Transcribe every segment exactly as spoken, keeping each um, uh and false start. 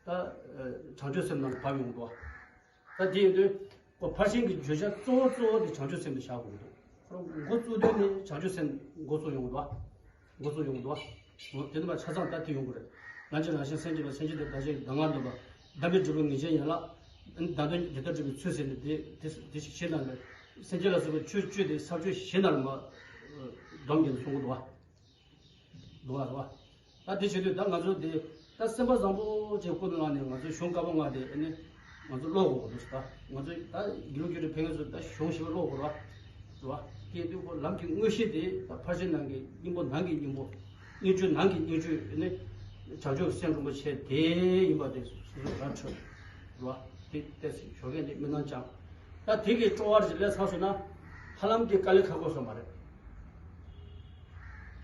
ད་བྱང་ཆུབ་སེམས་ནང་བབས་ཡོང་འདུག་ད་དེ་ཡིན་དུས་ཁོ་ཕར་ཕྱིན་གྱི་བརྗོད་བྱ་གཙོ་བོ་གཙོ་བོ་དེ་བྱང་ཆུབ་སེམས་དེ་བཞག་དགོས་འདུག་ཁོ་འགོ་བཙུགས་དོན་ནི་བྱང་ཆུབ་སེམས་འགོ་བཙུགས་ཡོང་འདུག་འགོ་བཙུགས་ཡོང་འདུག་འོ་དེ་ནི་མ་ཆ་ཚང་ད་དེ་ཡོང་གི་རེད། རང་བཞིན་རང་བཞིན་སེམས་བསྐྱེད་པ། སེམས་བསྐྱེད་དེ་བདག་ཅན་གྱི་གདམས་ངག་འདོན་པ། གདམས་པའི་སྒྲུབ་པའི་ངེས་ཅན་ཡན་ལག་བདག་དོན་འདི་ལྟར་སྒྲུབ་པའི་ཚུལ་ཟེར་ནས་དེ་དེ་དེ་ཞིག་ཤེས་ན་ལས། སེམས་བསྐྱེད་ལ་སོགས་པའི་ཆོས་བཅུ་དེ་ས་བཅུ་བཞི་ནང་ལ་མ་སྡོམ་གྱིན་གསུང་གི་འདུག་བ། འདུག་བ་རེད་བ། ད་དེ་བྱེད་དུས་ད་ང་ཚོ་དེ་ད་སེམས་པ་བཟང་པོ་ཅིག་ཀུན་བླངས་ནས་ང་ཚོ་གཞུང་བཀའ་པོད་ལྔ་དེ་ཨ་ནི་ང་ཚོ་ཀློག་དགོས་འདུག་ད་ང་ཚོ་ད་དགེ་ལུགས་རྒྱུད་སྒྲིག་ཕན་ཡོན་ཚོ་ད་གཞུང་ཞིབ་པ་ཀློག་དགོས་རེད་བ། རེད་བ། དེ་དུས་ཁོ་ལམ་གྱི་དངོས་གཞི་དེ་ད་ཕར་ཕྱིན་ནང་གི་སྙིང་པོ་ནང་གི་སྙིང་པོ། སྙིང་བཅུད་ནང་གི་སྙིང་བཅུད་ཨ་ནི་བྱང་ཆུབ་སེམས་རིན་པོ་ཆེ་དེ་ཡིན་པ་དེ་སོ་སོ་ར་འཕྲོད། རེད་བ། དེ་ཏོག་ཙམ་ཞོགས་ཀས་འདི་མི་སྣང་ཅང་། ད་དེ་གི་སྤྲོ་བ་ཅིག་སླེབས་ཚར་སོང་ན་ཧ་ལམ་དེ་དཀའ་ལས་ཁག་པོ་སོང་བ་རེད།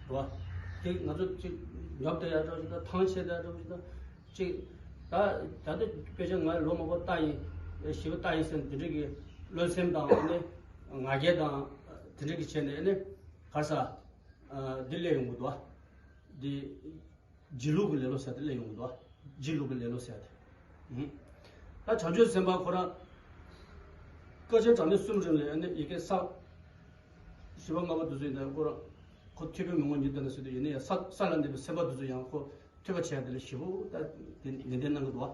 རེད་བ། དེ་ང་ཚོ་ཅིག་ཉོབ་བསྡད་ཡ་འདྲ་བོ་ཞིག་དང་ཐང་ཆད་བསྡད་ཡ་འདྲ་བོ་ཞིག་དང་། ཅིག་ད་ད་ལྟ་དཔེ་ཆ་ང་ལོ་མང་པོ་ལྟ་ཡིན། ཞིབ་པ་ལྟ་ཡིན་ཟེར་ནས་དེ་འདྲ་གི་བློ་སེམས་དང་ཨ་ནི་ང་རྒྱལ་དང་དེ་འདྲ་གི་བྱས་ནས་ཨ་ནི་ག་རེ་ཟ། འདི་སླེབས་ཡོང་གི་འདུག་བ། འདི་སྒྱིད་ལུག་གི་ལེ་ལོ་ཟེར་དེ་སླེབས་ཡོང་གི་འདུག་བ། སྒྱིད་ལུག་གི་ལེ་ལོ་ཟེར་དེ། ད་བྱང་ཆུབ་སེམས་དཔའ་ཁོ་རང་བསྐལ་ཆེན་གྲངས་མེད་གསུམ་རིང་ལ་ཨ་ནི་ཡི་གེ་ས་བཞི་པ་ལྔ་པ་འདི་ཚོ་ཡིན་ད་ཁོ་རང་ཁོ་ཐོས་པའི་མི་ངོ་ཉིད་དེ་ན་ཟེར་དུས་ཡིན་ན་ཡང་ས་ས་ལ་འདས་པའི་སེམས་དཔའ་འདི་ཚོ་ཡང་ཁོ་ཐོས་པ་བྱས་དེ་ལ་ཞེ་པོ་ད་དེ་ནན་ཏན་གནང་གི་འདུག་བ།